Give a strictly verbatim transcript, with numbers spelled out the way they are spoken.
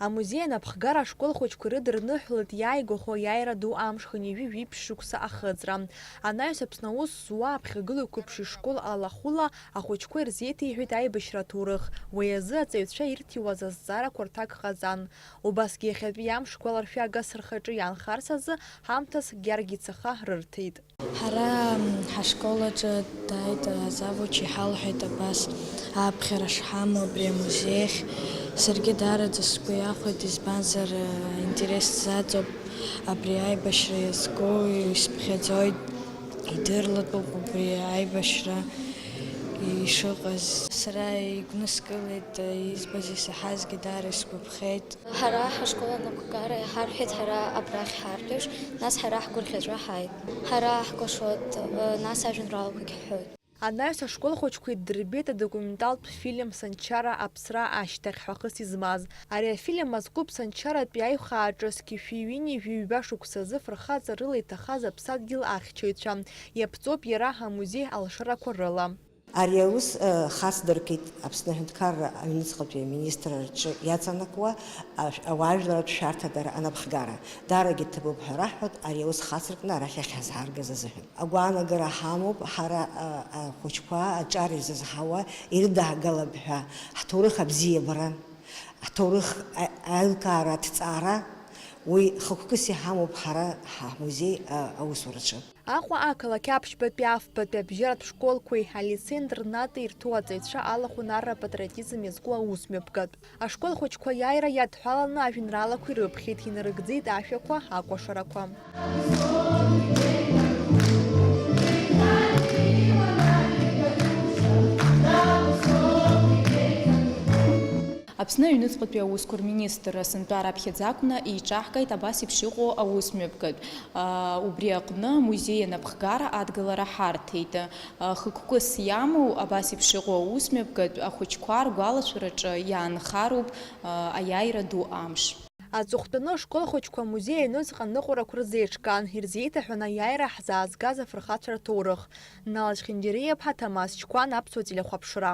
Амузеи анапхгара ашкол хәыҷқәа ирыдырныҳәалеит иааигәахо аиааира ду амш хынҩажәи жәиԥшь шықәса ахыҵра. Анаҩс Аԥсны аус зуа аԥхьагылаҩ қәыԥш ишкол алахәыла ахәыҷқәа ирзеиҭеиҳәеит аибашьра аҭоурых. Уи азы аҵаҩцәа ирҭиуаз азҵаарақәа рҭак ҟаҵан. Убасгьы иахьатәи амш гәаларшәагас рхаҿы иаанхарц азы ҳамҭас гьаргь ицаха рырҭеит. Ҳара ҳашкол аҿы дааит азавуч, иҳалҳәеит абас аԥхьара шҳамоу абри амузеи ахь. Саргьы даараӡа сгәы иахәеит, избанзар, интерес сзаҵоуп абри аибашьра иазку, исыԥхьаӡоит, идырлатәуп убри аибашьра ишыҟаз. Сара игәныскылеит, избаз исаҳазгьы даара исгәаԥхеит. Ҳара ҳашкол анапхгара иҳарҳәеит ҳара абрахь ҳартәеиԥш, нас ҳара ҳгәырӷьаҵәа ҳааит. Ҳара ҳкәашоит, нас ажәеинраалақәагь ҳҳәоит. Анаҩс ашкол хәыҷқәа иддырбеит адокументалтә фильм Санчара аԥсра ашьҭахь ҳәа хыс измаз. Ари афильм азкуп Санчаратәи аиҩхааҿы зқьи шәи ҩынҩажәи ҩба шықәсазы фырхаҵарыла иҭахаз аԥсадгьыл ахьчаҩцәа. Иаԥҵоуп иара амузеи алшарақәа рыла. Ари аус, э, хацдыркит Аԥсны Аҳәынҭқарра аҩныҵҟатәи аминистрра рҿы иаҵанакуа ашә-, ауаажәларратә шәарҭадара анапхгара. Даарагьы ҭабуп ҳәа раҳҳәоит ари аус хацыркны арахь иахьҳазҳаргаз азыҳәан. Агәаанагара ҳамоуп, ҳара, а, ахәыҷқәа аҿар ирзызҳауа ирыдаҳгалап ҳәа, ҳҭоурых абзиабара, ҳҭоурых а-, аилкаара, аҭҵаара, уи хықәкыс иҳамоуп ҳара ҳмузеи, а, аусураҿы. Аҟәа ақалақь аԥшьбатәи афбатәи абжьаратә школқәеи алицеи-интернати ирҭоу аҵаҩцәа алахәынарра апатриотизм иазку аусмҩаԥгатә. Ашкол хәыҷқәа аиааира иадҳәаланы ажәеинраалақәа ирыԥхьеит, инарыгӡеит ашәақәа, акәашарақәа. Аԥсны аҩныҵҟатәи аусқәа рминистрра сынтәа раԥхьаӡа акәны еиҿаҳкааит абас еиԥш иҟоу аусмҩаԥгатә. Убри аҟны амузеи анапхгара адгылара ҳарҭеит. Хықәкыс иамоу абас еиԥш иҟоу аусмҩаԥгатә ахәыҷқәа ргәалашәараҿы иаанхароуп аиааира ду амш. Аҵыхәтәаны ашкол хәыҷқәа амузеи аҩныҵҟа аныҟәарақәа рзеиҿкаан, ирзеиҭаҳәан аиааира ҳзаазгаз афырхацәа рҭоурых. Нал Чхинџьариа-иԥҳа, Ҭамаз Чқәан, Аԥсуа телехәаԥшра.